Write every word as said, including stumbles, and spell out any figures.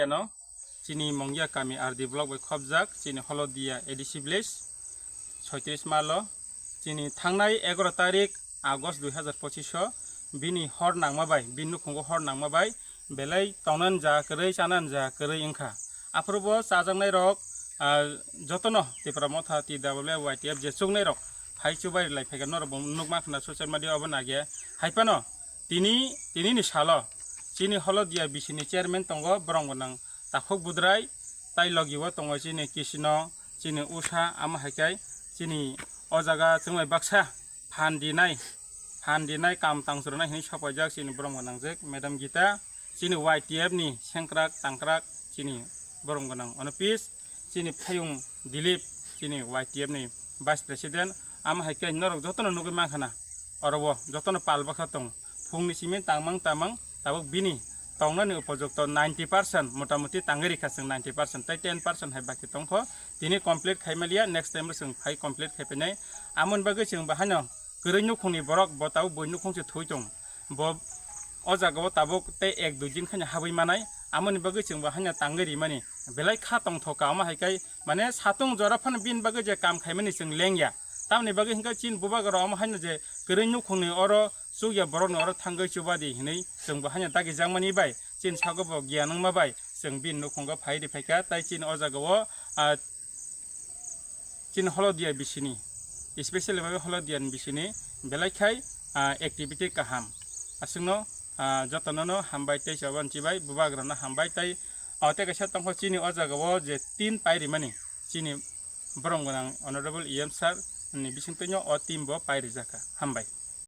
No, chini Mongya kami R D block bai khopjak, chini Holodia A D C village, soitris malo, chini thangnai egaroh tarik August dui hazar pochish o bini hor nangma bai, bini nukhungo hor nangma bai, belai tongnan ja kwrwi, chanan ja kwrwi wngkha. Aphuru bo chajaknai rok, ah, jotono Tipra Motha, T W F, Y T F je chuknai rok phai chubai lai phaikha, norok bo nukma khna social media obo nage. Haiphano tini, tini ni salo chini Holodia B C ni chairman tongo, borong gwnang Takhuk Budrai, tai logi o tongo chini Kisino, chini Usha, amo hai khe chini o jaga chwngbai baksa phan dinai, phan dinai kam tang chwrwnai hinwi sapaijak chini borong gwnang jek Madam Gita, chini Y T F ni sengkrak tangkrak chini borong gwnang Onopis, chini Phayung Dilip, chini Y T F ni vice president, amo hai khe norok jotono nugwi mankha na, oro o jotono pal bakha tong, phungni simi tangmang tangmang tabuk bini tongnani upojukto ninety percent, motamuti tangwi rikha chwng ninety percent, tei ten percent hai baki tongkho, tini complete khai maliya, next time o chwng phai complete khai phainai. Amoni bagwi chwng bahaino kwrwi nukhungni borok bo tabuk bui nukhung se thui tong, bo o jaga o tabuk tei ek dui din khaino habwi manai, amoni bagwi chwng bahaino tangwi rimani belai kha tongthoka, omo hai khe mane satung jora phano bini bagwi je kam khaimani chwng lengya, tamoni bagwi hwnkhe chini bubagra omo haino je kwrwi nukhungni oro chukya borokni oro thangwi chubadi hinwi chwng bo haino dagijakmani bai, chini sago bo giyan wngma bai chwng bini nukhungo phai riphaikha, tai chini o jaga o, ah, chini Holodia bisini, especially bai Holodia ni bisini belai khai, ah, activity kaham. Aswkno, ah, jotono no hambai tei chabanchi bai bubagra no hambai tei, ah, tei kaisa tongkho chini o jaga o je tin pai rimani chini borong gwnang Honorable E M sir ni bisingtwi no o tin bo pai rijakha. Hambai.